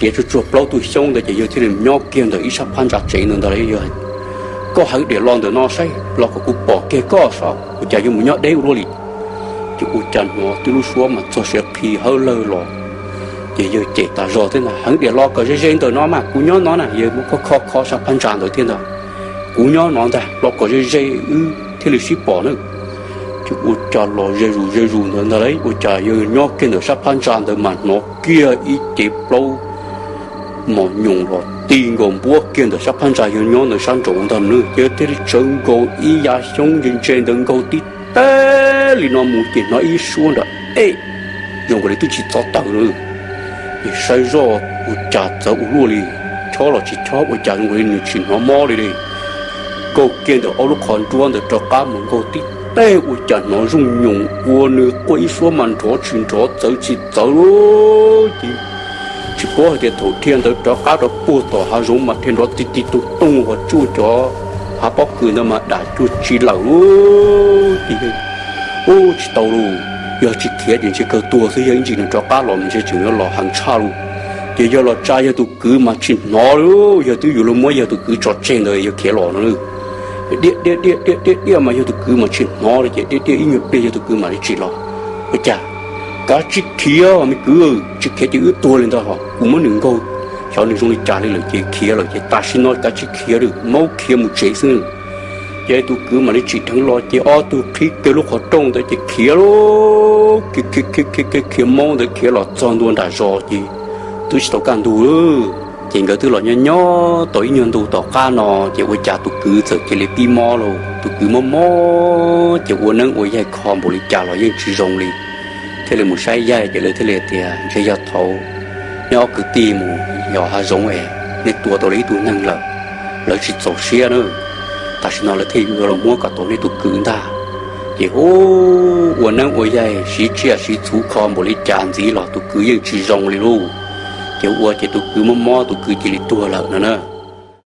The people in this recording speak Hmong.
tiav tsuag tsuag plaub tug xyoob ntawd ces yawg thiaj li nyob kiag ntawm ib sab phab ntsa tsev ntawd ntag lauj. Yawg, koj heev diam los ntawm no saib los kom kuv pom kiag koj saib ua cas yuav mus nyob deb ua luaj li. Ces ua cas hnov twb lub suab mas txog siav qhi hawb lawg los, ces yawg cem tas zog thiab ntag, heev diam los kom ze ze ntawm no mas kuv nyob no na, yawg muab koj kho kho sab phab ntsa ntawd thiab ntag, kuv nyob no ntag los kom ze ze wb thiaj li sib pom na. Ces ua cas los ze zus ze zus ntawd ntag lauj, ua cas yawg nyob kiag ntawm sab phab ntsa ntawd mas hnov kiag ib cev plaub mos nyoos los ti nkaus npuab kiag ntawm sab phab ntsa yawg nyob ntawd sab nraud ntag na. Ces thiaj li tsawv nkaus ib yav xyoob ntse ntse ntawd nkaug tib teg li no mus ces hnov ib suab nram ej zoo nkaus li twb tsis txhob tawm na. Ces saib zoj ua cas txawv ua luaj li, chob los tsis chob ua cas zoo nkaus li nws tsis hnov mob li li. Nkaug kiag ntawm ob lub qhov nruab ntawd rov qab mus nkaug tib teg ua cas hnov zooj nyoos ua nws quaj ib suab mas nrov tsis nrov txawv tsis txawv lauj. Ces tsis paub hais tias thaum dhia ntawd rov qab rau puag tom hav zoov mas dhia nrov ti ti tooj tooj uas tsuj cov hav pob kws ntawd mas dam cuag tsi lawm lauj. Ces yawg, ub, tsis tau lauj, yog tsis khiav ces ntshe kawg tuag xwb, yog ib ntsis nws rov qab los ntshe tseem yuav los heev tshaj lauj. Ces yawg los tsa yawg tus kwv mas tsis hnov li, yawg twb yuav luag muab yawg tus kwv tso tseg ntawd yawg khiav los no. Diaj diaj diaj diaj diaj diaj mas yawg tus kwv mas tsis hnov li, ces diaj diaj ib nyuag pliag yawg tus kwv mam li tsim los. Ua cas, kav tsij khiav me kwv, tsis khiav ces wb tuag li ntag hos, kuv muab nws nkaug, xyov nws zoo li cas li lawm ces khiav lawm ces tam sim no kav tsij khiav lawm, maub khiav mus tsev xwb. Ces tus kwv mam li tsim dheev los ces ob tug qhib kiag lub qhov rooj ntawd ces khiav lauj, khiav khiav khiav khiav khiav maub ntawd khiav los txog ntua nram zos ces twb tsis tau kaj ntug lauj. Ces nkawd twb los nyob nyob tau ib nyuag ntu tom qab no ces ua cas tus kwv txawm cia li pib mob lauj. Tus kwv mob mob ces ua neeb ua yaig kho npaum li cas los yeej tsis zoo li. Thiaj li mus saib yaig ces lawv thiaj li tias ntshe yog thaum neb ob kwv tij mus yos hav zoov es nej tua tau li ib tug neeg lawm, lawv tsis txaus siab na. Tam sim no lawv thiaj yuav los muab kom tau neb tus kwv ntag. Ces hu, ua neeb ua yaig siv tsiaj siv txhuv kho npaum li cas ntxiv los tus kwv yeej tsis zoo li lauj. Ces ua ces tus kwv mob mob tus kwv cia li tuag lawm no na.